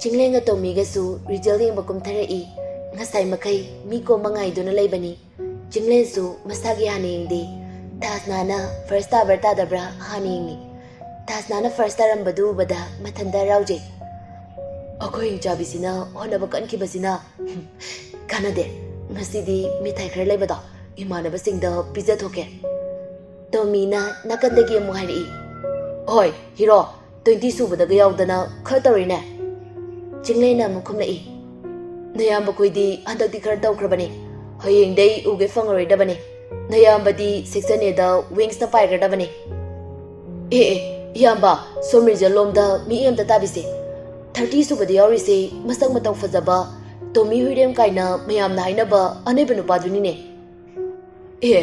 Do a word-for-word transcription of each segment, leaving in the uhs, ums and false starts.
ꯆꯤꯡꯂꯦꯟꯒ ꯇꯣꯃꯤꯒꯁꯨ result ꯌꯦꯡꯕ ꯀꯨꯝꯊꯔꯛꯏ꯫ ꯉꯁꯥꯏ ꯃꯈꯩ ꯃꯤ ꯀꯣꯝꯕ ꯉꯥꯏꯗꯨꯅ ꯂꯩꯕꯅꯤ꯫ ꯆꯤꯡꯂꯦꯟꯁꯨ ꯃꯁꯥꯒꯤ ꯍꯥꯟꯅ ꯌꯦꯡꯗꯦ꯫ ꯊꯥꯁꯅꯥꯅ ꯐꯥꯔꯁ ꯇꯥꯕ꯭ꯔꯥ ꯇꯥꯗꯕ꯭ꯔꯥ ꯍꯥꯟꯅ ꯌꯦꯡꯉꯤ꯫ ꯊꯥꯁꯅꯥꯅ ꯐꯥꯔꯁ ꯇꯥꯔꯝꯕꯗꯨ ꯎꯕꯗ ꯃꯊꯟꯇ ꯍꯔꯥꯎꯖꯩ꯫ ꯑꯩꯈꯣꯏ ꯍꯤꯡꯆꯥꯕꯤꯁꯤꯅ ꯍꯣꯠꯅꯕ ꯀꯟꯈꯤꯕꯁꯤꯅ꯫ ꯀꯥꯟꯅꯗꯦ꯫ ꯉꯁꯤꯗꯤ ꯃꯤꯊꯥꯏ ꯈꯔ ꯂꯩꯕꯗꯣ ꯏꯃꯥꯟꯅꯕꯁꯤꯡꯗ ꯄꯤꯖꯊꯣꯛꯀꯦ꯫ ꯇꯣꯃꯤꯅ ꯅꯥꯀꯟꯗꯒꯤ ꯑꯃꯨꯛ ꯍꯥꯏꯔꯛꯏ꯫ ꯍꯣꯏ ꯍꯤꯔꯣ, ꯇ꯭ꯋꯦꯟꯇꯤ ꯁꯨꯕꯗꯒ ꯌꯥꯎꯗꯅ ꯈꯔ ꯇꯧꯔꯤꯅꯦ꯫ ꯆꯤꯡꯂꯦꯟꯅ ꯑꯃꯨꯛ ꯈꯨꯝꯂꯛꯏ꯫ ꯅꯌꯥꯝꯕꯈꯣꯏꯗꯤ ꯍꯟꯗꯛꯇꯤ ꯈꯔ ꯇꯧꯈ꯭ꯔꯕꯅꯤ꯫ ꯍꯌꯦꯡꯗꯩ ꯎꯒꯦ ꯐꯪꯉꯔꯣꯏꯗꯕꯅꯤ꯫ ꯅꯌꯥꯝꯕꯗꯤ ꯁꯦꯛꯁꯟ ꯑꯦꯗ ꯋꯤꯡꯁꯅ ꯄꯥꯏꯒ꯭ꯔꯗꯕꯅꯤ꯫ ꯑꯦ ꯑꯦ, ꯏꯌꯥꯝꯕ, ꯁꯣꯝ ꯔꯤꯖꯜ ꯂꯣꯝꯗ ꯃꯤꯠꯌꯦꯡ ꯑꯝꯇ ꯇꯥꯕꯤꯁꯦ꯫ ꯊꯥꯔꯇꯤ ꯁꯨꯕꯗ ꯌꯥꯎꯔꯤꯁꯦ ꯃꯁꯛ ꯃꯇꯧ ꯐꯖꯕ ꯇꯣꯃꯤ ꯍꯨꯏꯔꯦꯝ ꯀꯥꯏꯅ ꯃꯌꯥꯝꯅ ꯍꯥꯏꯅꯕ ꯑꯅꯣꯏꯕ ꯅꯨꯄꯥꯗꯨꯅꯤꯅꯦ꯫ ꯑꯦ,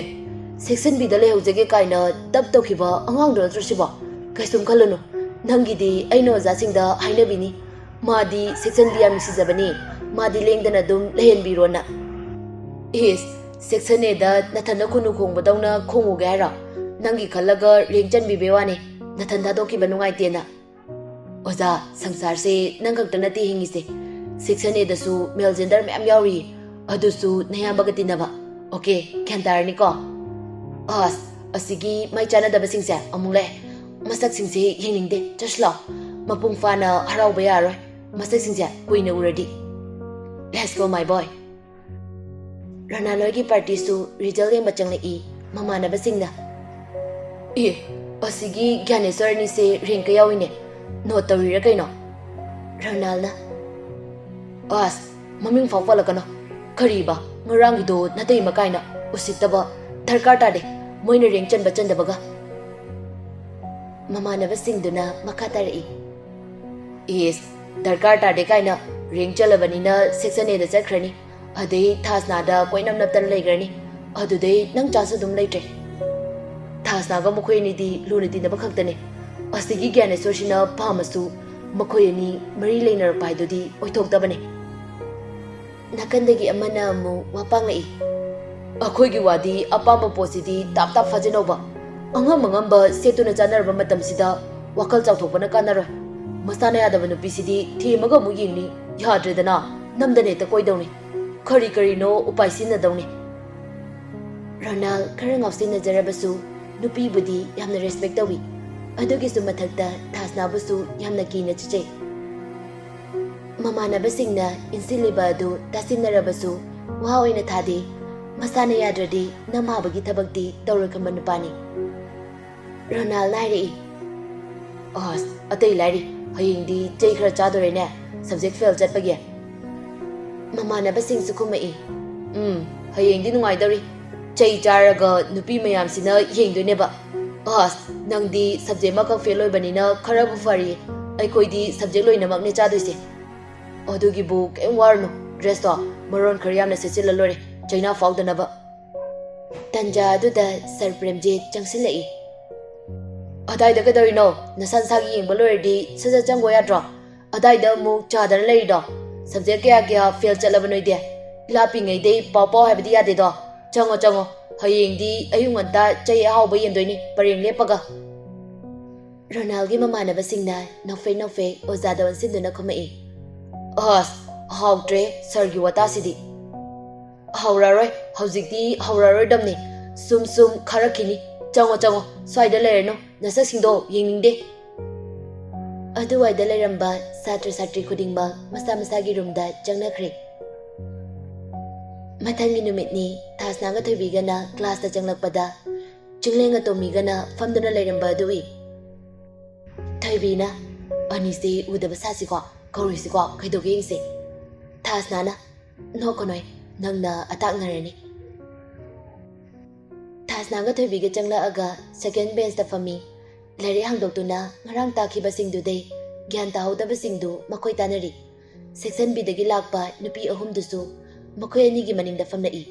ꯁꯦꯛꯁꯟ ꯕꯤꯗ ꯂꯩꯍꯧꯖꯒꯦ ꯀꯥꯏꯅ ꯇꯞ ꯇꯧꯈꯤꯕ ꯑꯉꯥꯡꯗꯣ ꯅꯠꯇ꯭ꯔꯣ ꯁꯤꯕꯣ? ꯀꯩꯁꯨꯝ ꯈꯜꯂꯨꯅꯨ, ꯅꯪꯒꯤꯗꯤ ꯑꯩꯅ ꯑꯣꯖꯥꯁꯤꯡꯗ ꯍꯥꯏꯅꯕꯤꯅꯤ꯫ ꯃꯥꯗꯤ ꯁꯦꯛꯁꯟ ꯕꯤ ꯌꯥꯝ ꯅꯨꯡꯁꯤꯖꯕꯅꯤ꯫ ꯃꯥꯗꯤ ꯂꯦꯡꯗꯅ ꯑꯗꯨꯝ ꯂꯩꯍꯟꯕꯤꯔꯣꯅ꯫ ꯏꯁ, ꯁꯦꯛꯁꯟ ꯑꯦꯗ ꯅꯊꯟꯗ ꯈꯨꯅꯨ ꯈꯣꯡꯕꯗꯧꯅ ꯈꯣꯡꯉꯨꯒꯦ ꯍꯥꯏꯔꯣ? ꯅꯪꯒꯤ ꯈꯜꯂꯒ ꯔꯦꯡ ꯆꯟꯕꯤꯕꯩ ꯋꯥꯅꯤ, ꯅꯊꯟ ꯊꯥꯗꯣꯛꯈꯤꯕ ꯅꯨꯡꯉꯥꯏꯇꯦꯅ꯫ ꯑꯣꯖꯥ, ꯁꯪꯁꯥꯔꯁꯦ ꯅꯪ ꯈꯛꯇ ꯅꯠꯇꯦ ꯍꯤꯡꯉꯤꯁꯦ꯫ ꯁꯦꯛꯁꯟ ꯑꯦꯗꯁꯨ ꯃꯦꯜ ꯖꯦꯟꯗꯔ ꯃꯌꯥꯝ ꯌꯥꯎꯔꯤ, ꯑꯗꯨꯁꯨ ꯅꯌꯥꯝꯕꯒ ꯇꯤꯟꯅꯕ꯫ ꯑꯣꯀꯦ, ꯒ꯭ꯌꯥꯟ ꯇꯥꯔꯅꯤꯀꯣ? ꯑꯁ, ꯑꯁꯤꯒꯤ ꯃꯩ ꯆꯥꯟꯅꯗꯕꯁꯤꯡꯁꯦ ꯑꯃꯨꯛ ꯂꯩ꯫ ꯃꯁꯛꯁꯤꯡꯁꯦ ꯌꯦꯡꯅꯤꯡꯗꯦ, ꯆꯠꯁꯤꯂꯥꯎ꯫ ꯃꯄꯨꯡ ꯐꯥꯅ ꯍꯔꯥꯎꯕ ꯌꯥꯔꯣꯏ꯫ ꯃꯁꯛꯁꯤꯡꯁꯦ ꯀꯨꯏꯅ ꯎꯔꯗꯤ꯫ Let's go, my boy. ꯔꯣꯅꯥꯜꯗꯣꯒꯤ ꯄꯥꯔꯇꯤꯁꯨ ꯔꯤꯖꯜ ꯌꯦꯡꯕ ꯆꯪꯂꯛꯏ꯫ ꯃꯃꯥꯟꯅꯕꯁꯤꯡꯅ, "ꯑꯦ, ꯑꯁꯤꯒꯤ ꯒ꯭ꯌꯥꯅꯦꯁꯣꯔ ꯑꯅꯤꯁꯦ ꯔꯦꯡꯀ ꯌꯥꯎꯏꯅꯦ, ꯅꯣꯠ ꯇꯧꯔꯤꯔ ꯀꯩꯅꯣ?" ꯔꯣꯅꯥꯜꯅ, "ꯑꯁ, ꯃꯃꯤꯡ ꯐꯥꯎ ꯄꯜꯂꯛꯀꯅꯣ꯫ ꯀꯔꯤꯕ, ꯉꯔꯥꯡꯒꯤꯗꯣ ꯅꯇꯩꯃ ꯀꯥꯏꯅ ꯎꯁꯤꯠꯇꯕ, ꯗꯔꯀꯥꯔ ꯇꯥꯗꯦ ꯃꯣꯏꯅ ꯔꯦꯡ ꯆꯟꯕ ꯆꯟꯗꯕꯒ꯫" ꯃꯃꯥꯟꯅꯕꯁꯤꯡꯗꯨꯅ ꯃꯈꯥ ꯇꯥꯔꯛꯏ, "ꯏꯁ, ꯗꯔꯀꯥꯔ ꯇꯥꯗꯦ ꯀꯥꯏꯅ ꯔꯦꯡ ꯆꯜꯂꯕꯅꯤꯅ ꯁꯦꯛꯁꯟ ꯑꯦꯗ ꯆꯠꯈ꯭ꯔꯅꯤ, ꯑꯗꯩ ꯊꯥꯁꯅꯥꯗ ꯀꯣꯏꯅꯝ ꯅꯞꯇꯅ ꯂꯩꯈ꯭ꯔꯅꯤ, ꯑꯗꯨꯗꯩ ꯅꯪ ꯆꯥꯟꯁ ꯑꯗꯨꯝ ꯂꯩꯇ꯭ꯔꯦ꯫ ꯊꯥꯁꯅꯥꯒ ꯃꯈꯣꯏ ꯑꯅꯤꯗꯤ ꯂꯨꯅ ꯇꯤꯟꯅꯕ ꯈꯛꯇꯅꯦ꯫ ꯑꯁꯤꯒꯤ ꯒ꯭ꯌꯥꯅꯦꯁꯣꯔꯁꯤꯅ ꯄꯥꯝꯃꯁꯨ ꯃꯈꯣꯏ ꯑꯅꯤ ꯃꯔꯤ ꯂꯩꯅꯔꯛꯄ ꯍꯥꯏꯗꯨꯗꯤ ꯑꯣꯏꯊꯣꯛꯇꯕꯅꯦ꯫" ꯅꯥꯀꯟꯗꯒꯤ ꯑꯃꯅ ꯑꯃꯨꯛ ꯋꯥ ꯄꯥꯡꯂꯛꯏ, "ꯑꯩꯈꯣꯏꯒꯤ ꯋꯥꯗꯤ ꯑꯄꯥꯝꯕ ꯄꯣꯠꯁꯤꯗꯤ ꯇꯥꯞ ꯇꯥꯞ ꯐꯥꯖꯤꯟꯍꯧꯕ, ꯑꯉꯝ ꯑꯉꯝꯕ ꯁꯦꯠꯇꯨꯅ ꯆꯥꯅꯔꯕ ꯃꯇꯝꯁꯤꯗ ꯋꯥꯈꯜ ꯆꯥꯎꯊꯣꯛꯄꯅ ꯀꯥꯟꯅꯔꯣꯏ꯫ ꯃꯁꯥꯅ ꯌꯥꯗꯕ ꯅꯨꯄꯤꯁꯤꯗꯤ ꯊꯦꯝꯃꯒ ꯑꯃꯨꯛ ꯌꯦꯡꯅꯤ, ꯌꯥꯗ꯭ꯔꯦꯗꯅ ꯅꯝꯗꯅ ꯍꯦꯛꯇ ꯀꯣꯏꯗꯧꯅꯤ꯫ ꯀꯔꯤ ꯀꯔꯤꯅꯣ ꯎꯄꯥꯏ ꯁꯤꯖꯤꯟꯅꯗꯧꯅꯤ꯫ ꯔꯣꯅꯥꯜ ꯈꯔ ꯉꯥꯎꯁꯤꯟꯅꯖꯔꯕꯁꯨ ꯅꯨꯄꯤꯕꯨꯗꯤ ꯌꯥꯝꯅ ꯔꯦꯁꯄꯦꯛ ꯇꯧꯏ꯫ ꯑꯗꯨꯒꯤꯁꯨ ꯃꯊꯛꯇ ꯊꯥꯁꯅꯥꯕꯨꯁꯨ ꯌꯥꯝꯅ ꯀꯤꯅ ꯆꯤꯆꯩ꯫ ꯃꯃꯥꯟꯅꯕꯁꯤꯡꯅ ꯏꯟꯁꯤꯜꯂꯤꯕ ꯑꯗꯨ ꯇꯥꯁꯤꯟꯅꯔꯕꯁꯨ ꯋꯥ ꯑꯣꯏꯅ ꯊꯥꯗꯦ꯫ ꯃꯁꯥꯅ ꯌꯥꯗ꯭ꯔꯗꯤ ꯅꯃꯥꯕꯒꯤ ꯊꯕꯛꯇꯤ ꯇꯧꯔꯣꯏ ꯈꯟꯕ ꯅꯨꯄꯥꯅꯤ꯫ ꯔꯣꯅꯥꯜꯅ ꯍꯥꯏꯔꯛꯏ, "ꯑꯁ, ꯑꯇꯩ ꯂꯥꯏꯔꯤ, ꯍꯌꯦꯡꯗꯤ ꯆꯩ ꯈꯔ ꯆꯥꯗꯣꯔꯦꯅꯦ, ꯁꯕꯖꯦꯛ ꯐꯦꯜ ꯆꯠꯄꯒꯤ?" ꯃꯃꯥꯟꯅꯕꯁꯤꯡꯁꯨ ꯈꯨꯝꯃꯛꯏ, "ꯎꯝ, ꯍꯌꯦꯡꯗꯤ ꯅꯨꯡꯉꯥꯏꯗꯧꯔꯤ, ꯆꯩ ꯆꯥꯔꯒ ꯅꯨꯄꯤ ꯃꯌꯥꯝꯁꯤꯅ ꯌꯦꯡꯗꯣꯏꯅꯦꯕ꯫ ꯑꯁ, ꯅꯪꯗꯤ ꯁꯕꯖꯦꯛ ꯑꯃꯈꯛ ꯐꯦꯜ ꯑꯣꯏꯕꯅꯤꯅ ꯈꯔꯕꯨ ꯐꯔꯤ, ꯑꯩꯈꯣꯏꯗꯤ ꯁꯕꯖꯦꯛ ꯂꯣꯏꯅꯃꯛꯅꯦ ꯆꯥꯗꯣꯏꯁꯦ꯫ ꯑꯗꯨꯒꯤꯕꯨ ꯀꯩꯝ ꯋꯥꯔꯨꯅꯨ, ꯗ꯭ꯔꯦꯁꯇꯣ ꯃꯔꯣꯟ ꯈꯔ ꯌꯥꯝꯅ ꯁꯦꯠꯆꯤꯜꯂ ꯂꯣꯏꯔꯦ, ꯆꯩꯅꯥ ꯐꯥꯎꯗꯅꯕ꯫" ꯇꯟꯖꯥ ꯑꯗꯨꯗ ꯁꯔ ꯄ꯭ꯔꯦꯝꯖꯤꯠ ꯆꯪꯁꯤꯜꯂꯛꯏ꯫ "ꯑꯗꯥꯏꯗ ꯀꯩꯗꯧꯔꯤꯅꯣ? ꯅꯁꯥ ꯅꯁꯥꯒꯤ ꯌꯦꯡꯕ ꯂꯣꯏꯔꯗꯤ ꯁꯠ ꯁꯠ ꯆꯪꯒꯣ ꯌꯥꯗ꯭ꯔꯣ? ꯑꯗꯥꯏꯗ ꯑꯃꯨꯛ ꯆꯥꯗꯅ ꯂꯩꯔꯤꯗꯣ? ꯁꯕꯖꯦꯛ ꯀꯌꯥ ꯀꯌꯥ ꯐꯦꯜ ꯆꯠꯂꯕ ꯅꯣꯏꯗꯤ? ꯏꯂꯥꯞꯄꯤꯉꯩꯗꯩ ꯄꯥꯎ ꯄꯥꯎ ꯍꯥꯏꯕꯗꯤ ꯌꯥꯗꯦꯗꯣ꯫ ꯆꯪꯉꯣ, ꯆꯪꯉꯣ꯫ ꯍꯌꯦꯡꯗꯤ ꯑꯌꯨꯛ ꯉꯟꯇꯥ ꯆꯩ ꯑꯍꯥꯎꯕ ꯌꯦꯟꯗꯣꯏꯅꯤ, ꯄꯔꯦꯡ ꯂꯦꯞꯄꯒ꯫" ꯔꯣꯅꯥꯜꯒꯤ ꯃꯃꯥꯟꯅꯕꯁꯤꯡꯅ ꯅꯣꯛꯐꯦ ꯅꯣꯛꯐꯦ ꯑꯣꯖꯥꯗ ꯑꯣꯟꯁꯤꯟꯗꯨꯅ ꯈꯨꯝꯃꯛꯏ꯫ "ꯑꯁ, ꯍꯥꯎꯇ꯭ꯔꯦ ꯁꯥꯔꯒꯤ ꯋꯥꯇꯥꯁꯤꯗꯤ꯫" "ꯍꯧꯔꯔꯣꯏ, ꯍꯧꯖꯤꯛꯇꯤ ꯍꯧꯔꯔꯣꯏꯗꯝꯅꯤ꯫ ꯁꯨꯝ ꯁꯨꯝ ꯈꯥꯔꯛꯈꯤꯅꯤ꯫ ꯆꯪꯉꯣ, ꯆꯪꯉꯣ, ꯁ꯭ꯋꯥꯏꯗ ꯂꯩꯔꯅꯨ, ꯅꯁꯛꯁꯤꯡꯗꯣ ꯌꯦꯡꯅꯤꯡꯗꯦ꯫" ꯑꯗꯨꯋꯥꯏꯗ ꯂꯩꯔꯝꯕ ꯁꯥꯇ꯭ꯔ ꯁꯥꯇ꯭ꯔꯤ ꯈꯨꯗꯤꯡꯃꯛ ꯃꯁꯥ ꯃꯁꯥꯒꯤ ꯔꯨꯝꯗ ꯆꯪꯅꯈ꯭ꯔꯦ꯫ ꯃꯊꯪꯒꯤ ꯅꯨꯃꯤꯠꯅꯤ, ꯊꯥꯁꯅꯥꯒ ꯊꯣꯏꯕꯤꯒꯅ ꯀ꯭ꯂꯥꯁꯇ ꯆꯪꯂꯛꯄꯗ ꯆꯤꯡꯂꯦꯟꯒ ꯇꯣꯝꯕꯤꯒꯅ ꯐꯝꯗꯨꯅ ꯂꯩꯔꯝꯕ ꯑꯗꯨ ꯎꯏ꯫ ꯊꯣꯏꯕꯤꯅ, "ꯑꯅꯤꯁꯦ ꯎꯗꯕ ꯁꯥꯁꯤꯀꯣ, ꯀꯧꯔꯨꯁꯤꯀꯣ, ꯀꯩꯗꯧꯒꯦ ꯌꯦꯡꯁꯦ꯫" ꯊꯥꯁꯅꯥꯅ, "ꯅꯣꯛꯀꯅꯣꯏ, ꯅꯪꯅ ꯑꯇꯥꯛꯅꯔꯅꯤ꯫" ꯊꯥꯁꯅꯥꯒ ꯊꯣꯏꯕꯤꯒ ꯆꯪꯂꯛꯑꯒ ꯁꯦꯀꯦꯟ ꯕꯦꯟꯁꯇ ꯐꯝꯃꯤ꯫ ꯂꯥꯏꯔꯤꯛ ꯍꯥꯡꯗꯣꯛꯇꯨꯅ ꯉꯔꯥꯡ ꯇꯥꯛꯈꯤꯕꯁꯤꯡꯗꯨꯗꯩ ꯒ꯭ꯌꯥꯟ ꯇꯥꯍꯧꯗꯕꯁꯤꯡꯗꯨ ꯃꯈꯣꯏ ꯇꯥꯟꯅꯔꯤ꯫ ꯁꯦꯛꯁꯟ ꯕꯤꯗꯒꯤ ꯂꯥꯛꯄ ꯅꯨꯄꯤ ꯑꯍꯨꯝꯗꯨꯁꯨ ꯃꯈꯣꯏ ꯑꯅꯤꯒꯤ ꯃꯅꯤꯡꯗ ꯐꯝꯂꯛꯏ꯫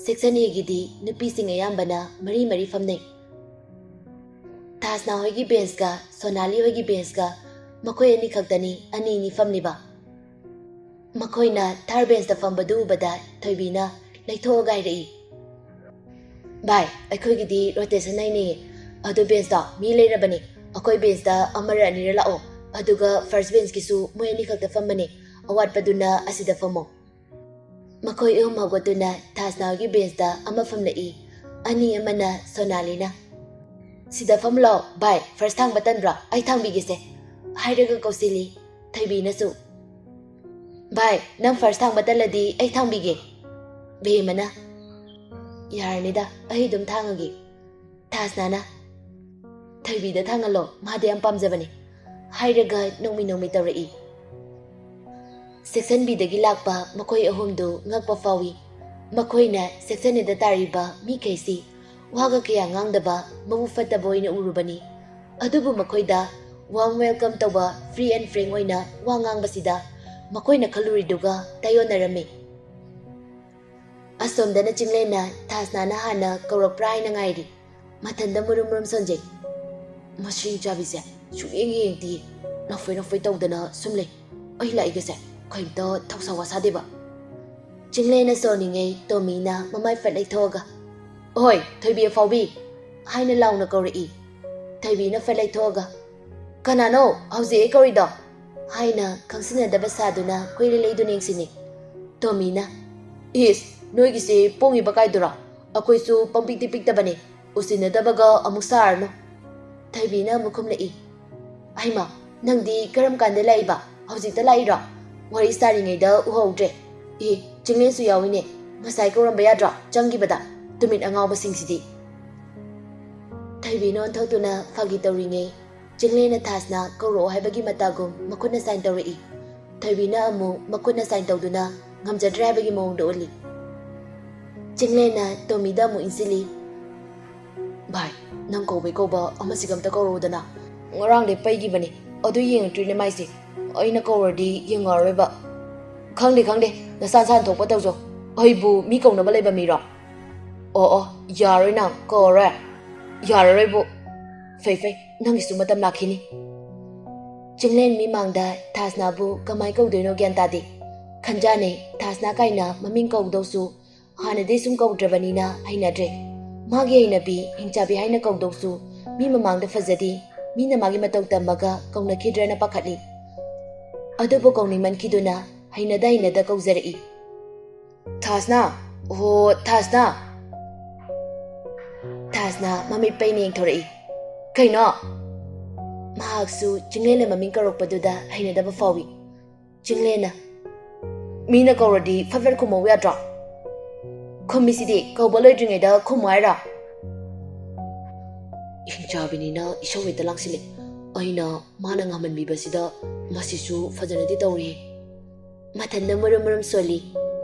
ꯁꯦꯛꯁꯟ ꯑꯦꯒꯤꯗꯤ ꯅꯨꯄꯤꯁꯤꯡ ꯑꯌꯥꯝꯕꯅ ꯃꯔꯤ ꯃꯔꯤ ꯐꯝꯅꯩ꯫ ꯊꯥꯁꯅꯥ ꯍꯣꯏꯒꯤ ꯕꯦꯟꯁꯀ ꯁꯣꯅꯥꯂꯤ ꯍꯣꯏꯒꯤ ꯕꯦꯟꯁꯀ ꯃꯈꯣꯏ ꯑꯅꯤ ꯈꯛꯇꯅꯤ ꯑꯅꯤ ꯑꯅꯤ ꯐꯝꯂꯤꯕ꯫ ꯃꯈꯣꯏꯅ ꯊꯥꯔ ꯕꯦꯟꯁꯇ ꯐꯝꯕꯗꯨ ꯎꯕꯗ ꯊꯣꯏꯕꯤꯅ ꯂꯩꯊꯣꯛꯑꯒ ꯍꯥꯏꯔꯛꯏ, "ꯚꯥꯏ, ꯑꯩꯈꯣꯏꯒꯤꯗꯤ ꯔꯣꯇꯦꯁꯟ ꯍꯥꯏꯅꯩꯌꯦ꯫ ꯑꯗꯨ ꯕꯦꯟꯁꯇꯣ ꯃꯤ ꯂꯩꯔꯕꯅꯤ꯫ ꯑꯩꯈꯣꯏ ꯕꯦꯟꯁꯇ ꯑꯃꯔ ꯑꯅꯤꯔ ꯂꯥꯛꯑꯣ꯫ ꯑꯗꯨꯒ ꯐꯥꯔꯁ ꯕꯦꯟꯁꯀꯤꯁꯨ ꯃꯣꯏ ꯑꯅꯤꯈꯛꯇ ꯐꯝꯕꯅꯦ꯫ ꯑꯋꯥꯠꯄꯗꯨꯅ ꯑꯁꯤꯗ ꯐꯝꯃꯣ꯫ ꯃꯈꯣꯏ ꯑꯍꯨꯝ ꯍꯧꯒꯠꯇꯨꯅ ꯊꯥꯁꯅꯥꯒꯤ ꯕꯦꯟꯁꯇ ꯑꯃ ꯐꯝꯂꯛꯏ꯫ ꯑꯅꯤ ꯑꯃꯅ ꯁꯣꯅꯥꯂꯤꯅ, "ꯁꯤꯗ ꯐꯝꯂꯣ ꯚꯥꯏ, ꯐꯥꯔꯁ ꯊꯥꯡꯕ ꯇꯟꯕ꯭ꯔꯣ? ꯑꯩ ꯊꯥꯡꯕꯤꯒꯦꯁꯦ," ꯍꯥꯏꯔꯒ ꯀꯧꯁꯤꯜꯂꯤ꯫ ꯊꯣꯏꯕꯤꯅꯁꯨ, "ꯚꯥꯏ, ꯅꯪ ꯐꯥꯔꯁ ꯊꯥꯡꯕ ꯇꯜꯂꯗꯤ ꯑꯩ ꯊꯥꯡꯕꯤꯒꯦ꯫" ꯚꯦꯝꯃꯅ, "ꯌꯥꯔꯅꯤꯗ, ꯑꯩ ꯑꯗꯨꯝ ꯊꯥꯡꯉꯒꯦ꯫" ꯊꯥꯁꯅꯥꯅ, "ꯊꯣꯏꯕꯤꯗ ꯊꯥꯡꯍꯜꯂꯣ, ꯃꯥꯗꯤ ꯌꯥꯝ ꯄꯥꯝꯖꯕꯅꯤ," ꯍꯥꯏꯔꯒ ꯅꯣꯡꯃꯤ ꯅꯣꯡꯃꯤ ꯇꯧꯔꯛꯏ꯫ ꯁꯦꯛꯁꯟ ꯕꯤꯗꯒꯤ ꯂꯥꯛꯄ ꯃꯈꯣꯏ ꯑꯍꯨꯝꯗꯨ ꯉꯛꯄ ꯐꯥꯎꯏ꯫ ꯃꯈꯣꯏꯅ ꯁꯦꯛꯁꯟ ꯑꯦꯗ ꯇꯥꯔꯤꯕ ꯃꯤꯈꯩꯁꯤ ꯋꯥꯒ ꯀꯌꯥ ꯉꯥꯡꯗꯕ, ꯃꯕꯨꯛ ꯐꯠꯇꯕ ꯑꯣꯏꯅ ꯎꯔꯨꯕꯅꯤ꯫ ꯑꯗꯨꯕꯨ ꯃꯈꯣꯏꯗ ꯋꯥꯔꯝ ꯋꯦꯜꯀꯝ ꯇꯧꯕ, ꯐ꯭ꯔꯤ ꯑꯦꯟ ꯐ꯭ꯔꯦꯡ ꯑꯣꯏꯅ ꯋꯥ ꯉꯥꯡꯕꯁꯤꯗ ꯃꯈꯣꯏꯅ ꯈꯜꯂꯨꯔꯤꯗꯨꯒ ꯇꯥꯏꯑꯣꯟꯅꯔꯝꯃꯤ꯫ ꯑꯁꯣꯝꯗꯅ ꯆꯤꯡꯂꯦꯟꯅ ꯊꯥꯁꯅꯥꯅ ꯍꯥꯟꯅ ꯀꯧꯔꯛꯄ꯭ꯔꯥ ꯍꯥꯏꯅ ꯉꯥꯏꯔꯤ꯫ ꯃꯊꯟꯗ ꯃꯨꯔꯨꯝ ꯃꯨꯔꯨꯝ ꯁꯣꯟꯖꯩ꯫ "ꯃꯁꯤ ꯆꯥꯕꯤꯁꯦ ꯁꯨꯛꯌꯦꯡ ꯌꯦꯡꯗꯤꯌꯦ꯫ ꯅꯐꯣꯏ ꯅꯐꯣꯏ ꯇꯧꯗꯅ ꯁꯨꯝ ꯂꯩ꯫ ꯑꯩ ꯂꯥꯛꯏꯒꯁꯦ ꯀꯩꯝꯇ ꯊꯧꯁꯥ ꯋꯥꯁꯥꯗꯦꯕ꯫" ꯆꯤꯡꯂꯦꯟꯅ ꯁꯣꯟꯅꯤꯡꯉꯩ ꯇꯣꯃꯤꯅ ꯃꯃꯥꯏ ꯐꯠ ꯂꯩꯊꯣꯛꯑꯒ, "ꯑꯣꯍꯣꯏ, ꯊꯣꯏꯕꯤ ꯑꯐꯥꯎꯕꯤ!" ꯍꯥꯏꯅ ꯂꯥꯎꯅ ꯀꯧꯔꯛꯏ꯫ ꯊꯣꯏꯕꯤꯅ ꯐꯠ ꯂꯩꯊꯣꯛꯑꯒ, "ꯀꯅꯥꯅꯣ ꯍꯧꯖꯤꯛ ꯑꯩ ꯀꯧꯔꯤꯗꯣ?" ꯍꯥꯏꯅ ꯈꯪꯁꯤꯟꯅꯗꯕ ꯁꯥꯗꯨꯅ ꯀꯣꯏꯂꯩ ꯂꯩꯗꯨꯅ ꯌꯦꯡꯁꯤꯟꯅꯤ꯫ ꯇꯣꯃꯤꯅ, "ꯏꯁ, ꯅꯣꯏꯒꯤꯁꯤ ꯄꯣꯡꯉꯤꯕ ꯀꯥꯏꯗꯨꯔꯣ? ꯑꯩꯈꯣꯏꯁꯨ ꯄꯪꯄꯤꯛꯇꯤ ꯄꯤꯛꯇꯕꯅꯤ, ꯎꯁꯤꯟꯅꯗꯕꯒ ꯑꯃꯨꯛ ꯁꯥꯔꯅꯨ꯫" ꯊꯣꯏꯕꯤꯅ ꯑꯃꯨꯛ ꯈꯨꯝꯂꯛꯏ, "ꯍꯩꯃꯥ, ꯅꯪꯗꯤ ꯀꯔꯝ ꯀꯥꯟꯗ ꯂꯥꯛꯏꯕ? ꯍꯧꯖꯤꯛꯇ ꯂꯥꯛꯏꯔꯣ? ꯋꯥꯔꯤ ꯁꯥꯔꯤꯉꯩꯗ ꯎꯍꯧꯗ꯭ꯔꯦ꯫ ꯑꯦ, ꯆꯤꯡꯂꯦꯟꯁꯨ ꯌꯥꯎꯏꯅꯦ, ꯉꯁꯥꯏ ꯀꯧꯔꯝꯕ ꯌꯥꯗ꯭ꯔꯣ? ꯆꯪꯈꯤꯕꯗ, ꯇꯨꯃꯤꯠ ꯑꯉꯥꯎꯕꯁꯤꯡꯁꯤꯗꯤ꯫" ꯊꯣꯏꯕꯤꯅ ꯑꯣꯟꯊꯣꯛꯇꯨꯅ ꯐꯥꯒꯤ ꯇꯧꯔꯤꯉꯩ, ꯆꯤꯡꯂꯦꯟꯅ ꯊꯥꯁꯅ ꯀꯧꯔꯛꯑꯣ ꯍꯥꯏꯕꯒꯤ ꯃꯇꯥꯒꯨꯝ ꯃꯈꯨꯠꯅ ꯁꯥꯏꯟ ꯇꯧꯔꯛꯏ꯫ ꯊꯣꯏꯕꯤꯅ ꯑꯃꯨꯛ ꯃꯈꯨꯠꯅ ꯁꯥꯏꯟ ꯇꯧꯗꯨꯅ ꯉꯝꯖꯗ꯭ꯔꯦ ꯍꯥꯏꯕꯒꯤ ꯃꯑꯣꯡꯗ ꯎꯠꯂꯤ꯫ ꯆꯤꯡꯂꯦꯟꯅ ꯇꯣꯃꯤꯗ ꯑꯃꯨꯛ ꯏꯟꯁꯤꯜꯂꯤ꯫ "ꯚꯥꯏ, ꯅꯪ ꯀꯧꯕꯩ ꯀꯧꯕ ꯑꯃꯁꯤꯒ ꯑꯝꯇ ꯀꯧꯔꯛꯎꯗꯅ꯫ ꯉꯔꯥꯡꯗꯩ ꯄꯩꯈꯤꯕꯅꯤ, ꯑꯗꯨ ꯌꯦꯡꯉꯛꯇ꯭ꯔꯤꯅꯦ ꯃꯥꯏꯁꯦ꯫ ꯑꯩꯅ ꯀꯧꯔꯗꯤ ꯌꯦꯡꯉꯛꯑꯔꯣꯏꯕ꯫" "ꯈꯪꯗꯦ, ꯈꯪꯗꯦ, ꯅꯁꯥ ꯅꯁꯥꯅ ꯊꯣꯛꯄ ꯇꯧꯖꯧ꯫ ꯑꯩꯕꯨ ꯃꯤ ꯀꯧꯅꯕ ꯂꯩꯕ ꯃꯤꯔꯣ?" "ꯑꯣ, ꯑꯣ, ꯌꯥꯔꯣꯏ ꯅꯪ, ꯀꯧꯔꯔꯣꯏ꯫" "ꯌꯥꯔꯔꯣꯏꯕꯨ꯫" "ꯐꯩ, ꯐꯩ, ꯅꯪꯒꯤꯁꯨ ꯃꯇꯝ ꯂꯥꯛꯈꯤꯅꯤ꯫" ꯆꯤꯡꯂꯦꯟ ꯃꯤꯃꯥꯡꯗ ꯊꯥꯁꯅꯥꯕꯨ ꯀꯃꯥꯏ ꯀꯧꯗꯣꯏꯅꯣ ꯒ꯭ꯌꯥꯟ ꯇꯥꯗꯦ꯫ ꯈꯟꯖꯥꯅꯩ, ꯊꯥꯁꯅꯥ ꯀꯥꯏꯅ ꯃꯃꯤꯡ ꯀꯧꯗꯧꯁꯨ ꯍꯥꯟꯅꯗꯤ ꯁꯨꯝ ꯀꯧꯗ꯭ꯔꯕꯅꯤꯅ ꯍꯩꯅꯗ꯭ꯔꯦ꯫ ꯃꯥꯒꯤ ꯍꯩꯅꯕꯤ, ꯍꯤꯡꯆꯥꯕꯤ ꯍꯥꯏꯅ ꯀꯧꯗꯧꯁꯨ ꯃꯤ ꯃꯃꯥꯡꯗ ꯐꯖꯗꯦ꯫ ꯃꯤꯅ ꯃꯥꯒꯤ ꯃꯇꯧ ꯇꯝꯃꯒ ꯀꯧꯅꯈꯤꯗ꯭ꯔꯅ ꯄꯥꯈꯠꯂꯤ꯫ ꯑꯗꯨꯕꯨ ꯀꯧꯅꯤꯡꯃꯟꯈꯤꯗꯨꯅ ꯍꯩꯅꯗ ꯍꯩꯅꯗ ꯀꯧꯖꯔꯛꯏ꯫ "ꯊꯥꯁꯅꯥ! ꯑꯣꯍꯣ, ꯊꯥꯁꯅꯥ!" ꯊꯥꯁꯅꯥ ꯃꯃꯤꯠ ꯄꯩꯅ ꯌꯦꯡꯊꯣꯔꯛꯏ꯫ "ꯀꯩꯅꯣ?" ꯃꯍꯥꯛꯁꯨ ꯆꯤꯡꯂꯦꯟꯅ ꯃꯃꯤꯡ ꯀꯧꯔꯛꯄꯗꯨꯗ ꯍꯩꯅꯗꯕ ꯐꯥꯎꯏ꯫ ꯆꯤꯡꯂꯦꯟꯅ, "ꯃꯤꯅ ꯀꯧꯔꯗꯤ ꯐꯠ ꯐꯠ ꯈꯨꯝꯃꯧ ꯌꯥꯗ꯭ꯔꯣ? ꯈꯨꯝꯃꯤꯁꯤꯗꯤ, ꯀꯧꯕ ꯂꯣꯏꯗ꯭ꯔꯤꯉꯩꯗ ꯈꯨꯝꯃꯨ ꯍꯥꯏꯔꯣ?" ꯍꯤꯡꯆꯥꯕꯤꯅꯤꯅ ꯏꯁꯧ ꯍꯦꯛꯇ ꯂꯥꯡꯁꯤꯜꯂꯦ꯫ ꯑꯩꯅ ꯃꯥꯅ ꯉꯥꯡꯃꯟꯕꯤꯕꯁꯤꯗ ꯃꯁꯤꯁꯨ ꯐꯖꯅꯗꯤ ꯇꯧꯔꯤ꯫ ꯃꯊꯟꯗ ꯃꯨꯔꯨꯝ ꯃꯨꯔꯨꯝ ꯁꯣꯜꯂꯤ꯫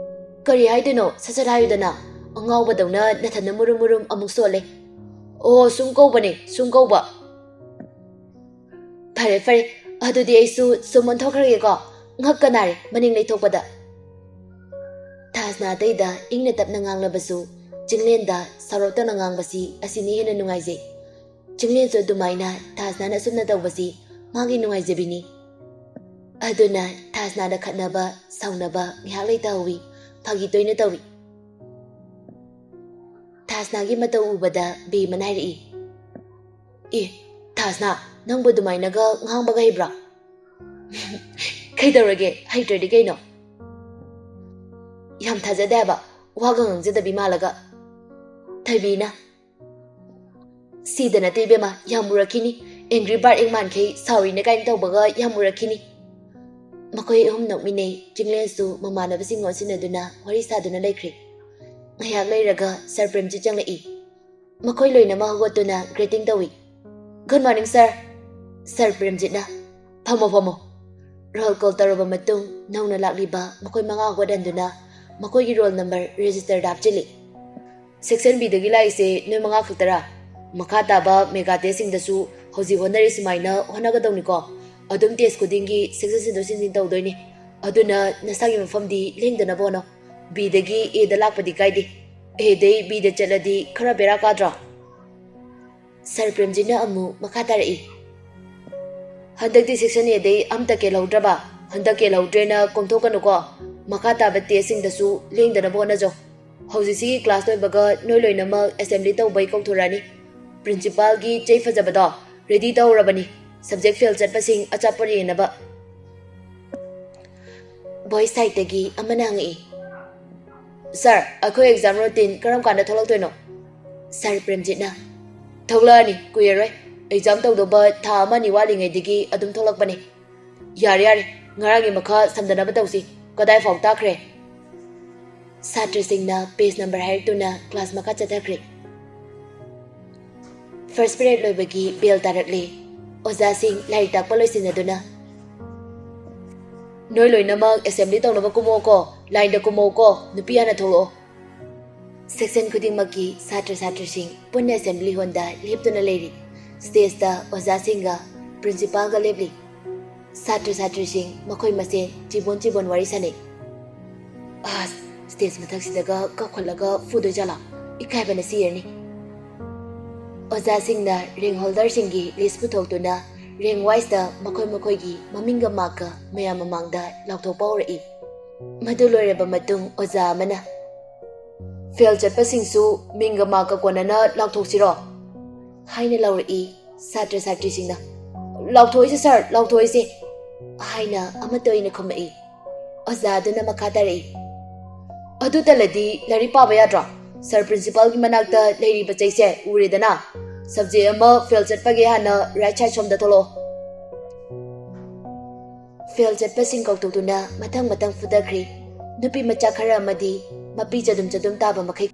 "ꯀꯔꯤ ꯍꯥꯏꯗꯣꯏꯅꯣ? ꯁꯠ ꯁꯠ ꯍꯥꯏꯌꯨꯗꯅ꯫ ꯑꯉꯥꯎꯕꯗꯧꯅ ꯅꯊꯟꯗ ꯃꯨꯔꯨꯝ ꯃꯨꯔꯨꯝ ꯑꯃꯨꯛ ꯁꯣꯜꯂꯦ꯫" "ꯑꯣ, ꯁꯨꯝ ꯀꯧꯕꯅꯦ, ꯁꯨꯝ ꯀꯧꯕ꯫" "ꯐꯔꯦ, ꯐꯔꯦ꯫ ꯑꯗꯨꯗꯤ ꯑꯩꯁꯨ ꯁꯨꯝ ꯑꯣꯟꯊꯣꯛꯈ꯭ꯔꯒꯦꯀꯣ꯫ ꯉꯛꯀ ꯅꯥꯔꯦ ꯃꯅꯤꯡ ꯂꯩꯊꯣꯛꯄꯗ꯫" ꯊꯥꯖꯅ ꯑꯇꯩꯗ ꯏꯪꯅ ꯇꯞꯅ ꯉꯥꯡꯂꯕꯁꯨ ꯆꯤꯡꯂꯦꯟꯗ ꯁꯥꯎꯔꯞ ꯇꯧꯅ ꯉꯥꯡꯕꯁꯤ ꯑꯁꯤꯅ ꯍꯦꯟꯅ ꯅꯨꯡꯉꯥꯏꯖꯩ꯫ ꯆꯤꯡꯂꯦꯟꯁꯨ ꯑꯗꯨꯃꯥꯏꯅ ꯊꯥꯖꯅꯥꯅ ꯑꯁꯨꯝꯅ ꯇꯧꯕꯁꯤ ꯃꯥꯒꯤ ꯅꯨꯡꯉꯥꯏꯖꯕꯤꯅꯤ꯫ ꯑꯗꯨꯅ ꯊꯥꯖꯅꯥꯗ ꯈꯠꯅꯕ, ꯁꯥꯎꯅꯕ ꯉꯥꯏꯍꯥꯛ ꯂꯩꯇꯍꯧꯋꯤ꯫ ꯐꯥꯒꯤ ꯇꯣꯏꯅ ꯇꯧꯏ꯫ ꯊꯥꯖꯅꯥꯒꯤ ꯃꯇꯧ ꯎꯕꯗ ꯕꯦꯝꯃꯅ ꯍꯥꯏꯔꯛꯏ, "ꯑꯦ, ꯊꯥꯖꯅꯥ, ꯅꯪꯕꯨ ꯑꯗꯨꯃꯥꯏꯅꯒ ꯉꯥꯡꯕꯒ ꯍꯩꯕ꯭ꯔꯣ?" "ꯀꯩꯗꯧꯔꯒꯦ? ꯍꯩꯇ꯭ꯔꯗꯤ ꯀꯩꯅꯣ?" "ꯌꯥꯝ ꯊꯥꯖꯗꯦ ꯍꯥꯏꯕ, ꯋꯥꯒ ꯉꯥꯡꯖꯗꯕꯤ ꯃꯥꯜꯂꯒ꯫" ꯊꯣꯏꯕꯤꯅ, "ꯁꯤꯗ ꯅꯠꯇꯦ ꯏꯕꯦꯝꯃ, ꯌꯥꯝ ꯎꯔꯛꯈꯤꯅꯤ꯫ Angry Bird ꯌꯦꯡꯃꯥꯟꯈꯩ ꯁꯥꯎꯔꯤꯅꯦ ꯀꯥꯏꯅ ꯇꯧꯕꯒ ꯌꯥꯝ ꯎꯔꯛꯈꯤꯅꯤ꯫" ꯃꯈꯣꯏ ꯑꯍꯨꯝ ꯅꯣꯛꯃꯤꯟꯅꯩ꯫ ꯆꯤꯡꯂꯦꯟꯁꯨ ꯃꯃꯥꯟꯅꯕꯁꯤꯡ ꯑꯣꯟꯁꯤꯟꯅꯗꯨꯅ ꯋꯥꯔꯤ ꯁꯥꯗꯨꯅ ꯂꯩꯈ꯭ꯔꯦ꯫ ꯉꯥꯏꯍꯥꯛ ꯂꯩꯔꯒ ꯁꯥꯔ ꯄ꯭ꯔꯦꯝꯖꯤꯠ ꯆꯪꯂꯛꯏ꯫ ꯃꯈꯣꯏ ꯂꯣꯏꯅꯃꯛ ꯍꯧꯒꯠꯇꯨꯅ greeting ꯇꯧꯏ꯫ "Good morning, sir꯫" ꯁꯥꯔ ꯄ꯭ꯔꯦꯝꯖꯤꯠꯅ, "ꯐꯝꯃꯣ, ꯐꯝꯃꯣ꯫" Roll call ꯇꯧꯔꯕ ꯃꯇꯨꯡ ꯅꯧꯅ ꯂꯥꯛꯂꯤꯕ ꯃꯈꯣꯏ ꯃꯉꯥ ꯍꯧꯒꯠꯍꯟꯗꯨꯅ ꯃꯈꯣꯏꯒꯤ roll number registerꯗ ꯍꯥꯞꯆꯤꯜꯂꯤ꯫ "Section Bꯗꯒꯤ ꯂꯥꯛꯏꯁꯦ ꯅꯣꯏ ꯃꯉꯥ ꯈꯛꯇꯔꯥ? ꯃꯈꯥ ꯇꯥꯕ mega testꯁꯤꯡꯗꯁꯨ ꯍꯧꯖꯤꯛ ꯍꯣꯠꯅꯔꯤ ꯁꯨꯃꯥꯏꯅ ꯍꯣꯠꯅꯒꯗꯧꯅꯤꯀꯣ꯫ ꯑꯗꯨꯝ test ꯈꯨꯗꯤꯡꯒꯤ section ꯁꯤꯟꯗꯣꯛ ꯁꯤꯟꯖꯤꯟ ꯇꯧꯗꯣꯏꯅꯤ꯫ ꯑꯗꯨꯅ ꯅꯁꯥꯒꯤ ꯃꯐꯝꯗꯤ ꯂꯦꯡꯗꯅꯕ ꯍꯣꯠꯅꯧ꯫ Bꯗꯒꯤ Aꯗ ꯂꯥꯛꯄꯗꯤ ꯀꯥꯏꯗꯦ꯫ Aꯗꯩ Bꯗ ꯆꯠꯂꯗꯤ ꯈꯔ ꯕꯦꯔꯥ ꯀꯥꯗ꯭ꯔꯣ?" ꯁꯥꯔ ꯄ꯭ꯔꯦꯝꯖꯤꯠꯅ ꯑꯃꯨꯛ ꯃꯈꯥ ꯇꯥꯔꯛꯏ, "ꯍꯟꯗꯛꯇꯤ Section Aꯗꯩ ꯑꯝꯇ ꯀꯦꯜꯍꯧꯗ꯭ꯔꯕ? ꯍꯟꯗꯛ ꯀꯦꯜꯍꯧꯗ꯭ꯔꯦꯅ ꯀꯣꯝꯊꯣꯛꯀꯅꯨꯀꯣ꯫ ꯃꯈꯥ ꯇꯥꯕ testꯁꯤꯡꯗꯁꯨ ꯂꯦꯡꯗꯅꯕ ꯍꯣꯠꯅꯖꯧ꯫ ꯍꯧꯖꯤꯛꯁꯤꯒꯤ class ꯂꯣꯏꯕꯒ ꯅꯣꯏ ꯂꯣꯏꯅꯃꯛ assembly ꯇꯧꯕꯩ ꯀꯧꯊꯣꯔꯛꯑꯅꯤ꯫ Principalꯒꯤ ꯆꯩ ꯐꯖꯕꯗꯣ ꯔꯦꯗꯤ ꯇꯧꯔꯕꯅꯤ꯫ ꯁꯕꯖꯦꯛ ꯐꯦꯜ ꯆꯠꯄꯁꯤꯡ ꯑꯆꯥꯄꯣꯠ ꯌꯦꯟꯅꯕ꯫ ꯕꯣꯏꯁ ꯁꯥꯏꯠꯇꯒꯤ ꯑꯃꯅ ꯍꯪꯉꯛꯏ, "ꯁꯥꯔ, ꯑꯩꯈꯣꯏ ꯑꯦꯛꯖꯥꯝ ꯔꯨꯇꯤꯟ ꯀꯔꯝ ꯀꯥꯟꯗ ꯊꯣꯛꯂꯛꯇꯣꯏꯅꯣ?" ꯁꯥꯔ ꯄ꯭ꯔꯦꯝꯖꯤꯠꯅ, "ꯊꯣꯛꯂꯛꯑꯅꯤ, ꯀꯨꯏꯔꯔꯣꯏ꯫ ꯑꯦꯛꯖꯥꯝ ꯇꯧꯗꯧꯕ ꯊꯥ ꯑꯃ ꯑꯅꯤ ꯋꯥꯠꯂꯤꯉꯩꯗꯒꯤ ꯑꯗꯨꯝ ꯊꯣꯛꯂꯛꯄꯅꯦ꯫ ꯌꯥꯔꯦ, ꯌꯥꯔꯦ, ꯉꯔꯥꯡꯒꯤ ꯃꯈꯥ ꯁꯝꯗꯅꯕ ꯇꯧꯁꯤ꯫ ꯀꯗꯥꯏ ꯐꯥꯎ ꯇꯥꯈ꯭ꯔꯦ?" ꯁꯥꯇ꯭ꯔꯁꯤꯡꯅ ꯄꯦꯖ ꯅꯝꯕꯔ ꯍꯥꯏꯔꯛꯇꯨꯅ ꯀ꯭ꯂꯥꯁ ꯃꯈꯥ ꯆꯠꯊꯈ꯭ꯔꯦ꯫ ꯐꯥꯔꯁ ꯄꯤꯔꯤꯌꯗ ꯂꯣꯏꯕꯒꯤ ꯕꯦꯜ ꯇꯥꯔꯛꯂꯦ꯫ ꯑꯣꯖꯥꯁꯤꯡ ꯂꯥꯏꯔꯤꯛ ꯇꯥꯛꯄ ꯂꯣꯏꯁꯤꯟꯅꯗꯨꯅ, "ꯅꯣꯏ ꯂꯣꯏꯅꯃꯛ ꯑꯦꯁꯦꯝꯕ꯭ꯂꯤ ꯇꯧꯅꯕ ꯀꯨꯝꯃꯛꯑꯣꯀꯣ, ꯂꯥꯏꯟꯗ ꯀꯨꯝꯃꯛꯑꯣꯀꯣ, ꯅꯨꯄꯤ ꯍꯥꯟꯅ ꯊꯣꯛꯂꯛꯑꯣ꯫" ꯁꯦꯛꯁꯟ ꯈꯨꯗꯤꯡꯃꯛꯀꯤ ꯁꯥꯇ꯭ꯔ ꯁꯥꯇ꯭ꯔꯤꯁꯤꯡ ꯄꯨꯟꯅ ꯑꯦꯁꯦꯝꯕ꯭ꯂꯤ ꯍꯣꯜꯗ ꯂꯦꯞꯇꯨꯅ ꯂꯩꯔꯤ꯫ ꯁ꯭ꯇꯦꯖꯇ ꯑꯣꯖꯥꯁꯤꯡꯒ ꯄ꯭ꯔꯤꯟꯁꯤꯄꯥꯜꯒ ꯂꯦꯞꯂꯤ꯫ ꯁꯥꯇ꯭ꯔ ꯁꯥꯇ꯭ꯔꯤꯁꯤꯡ ꯃꯈꯣꯏ ꯃꯁꯦꯟ ꯆꯤꯕꯣꯟ ꯆꯤꯕꯣꯟ ꯋꯥꯔꯤ ꯁꯥꯅꯩ꯫ "ꯑꯁ, ꯁ꯭ꯇꯦꯖ ꯃꯊꯛꯁꯤꯗꯒ ꯀꯥꯎꯈꯠꯂꯒ ꯐꯨꯗꯣꯏ ꯖꯥꯠꯂꯥ? ꯏꯀꯥꯏꯕꯅ ꯁꯤꯔꯅꯤ꯫" ꯑꯣꯖꯥꯁꯤꯡꯅ ꯔꯦꯡ ꯍꯣꯜꯗꯔꯁꯤꯡꯒꯤ ꯂꯤꯁ ꯄꯨꯊꯣꯛꯇꯨꯅ ꯔꯦꯡ ꯋꯥꯏꯁꯇ ꯃꯈꯣꯏ ꯃꯈꯣꯏꯒꯤ ꯃꯃꯤꯡꯒ ꯃꯥꯔꯛꯀ ꯃꯌꯥꯝ ꯃꯃꯥꯡꯗ ꯂꯥꯎꯊꯣꯛꯄ ꯍꯧꯔꯛꯏ꯫ ꯃꯗꯨ ꯂꯣꯏꯔꯕ ꯃꯇꯨꯡ ꯑꯣꯖꯥ ꯑꯃꯅ, "ꯐꯦꯜ ꯆꯠꯄꯁꯤꯡꯁꯨ ꯃꯤꯡꯒ ꯃꯥꯔꯛꯀ ꯀꯣꯟꯅꯅ ꯂꯥꯎꯊꯣꯛꯁꯤꯔꯣ?" ꯍꯥꯏꯅ ꯂꯥꯎꯔꯛꯏ꯫ ꯁꯥꯇ꯭ꯔ ꯁꯥꯇ꯭ꯔꯤꯁꯤꯡꯅ, "ꯂꯥꯎꯊꯣꯛꯑꯣꯏꯁꯦ ꯁꯥꯔ, ꯂꯥꯎꯊꯣꯛꯑꯣꯏꯁꯦ" ꯍꯥꯏꯅ ꯑꯃꯠꯇ ꯑꯣꯏꯅ ꯈꯨꯝꯃꯛꯏ꯫ ꯑꯣꯖꯥ ꯑꯗꯨꯅ ꯃꯈꯥ ꯇꯥꯔꯛꯏ, "ꯑꯗꯨ ꯇꯜꯂꯗꯤ ꯂꯥꯏꯔꯤꯛ ꯄꯥꯕ ꯌꯥꯗ꯭ꯔꯣ? ꯁꯥꯔ ꯄ꯭ꯔꯤꯟꯁꯤꯄꯥꯜꯒꯤ ꯃꯅꯥꯛꯇ ꯂꯩꯔꯤꯕ ꯆꯩꯁꯦ ꯎꯔꯦꯗꯅ? ꯁꯕꯖꯦꯛ ꯑꯃ ꯐꯦꯜ ꯆꯠꯄꯒꯤ ꯍꯥꯟꯅ ꯔꯥꯏꯠ ꯁꯥꯏꯠ ꯁꯣꯝꯗ ꯊꯣꯛꯂꯛꯑꯣ꯫" ꯐꯦꯜ ꯆꯠꯄꯁꯤꯡ ꯀꯧꯊꯣꯛꯇꯨꯅ ꯃꯊꯪ ꯃꯊꯪ ꯐꯨꯗꯈ꯭ꯔꯦ꯫ ꯅꯨꯄꯤ ꯃꯆꯥ ꯈꯔ ꯑꯃꯗꯤ ꯃꯄꯤ ꯆꯗꯨꯝ ꯆꯗꯨꯝ ꯇꯥꯕ ꯃꯈꯩ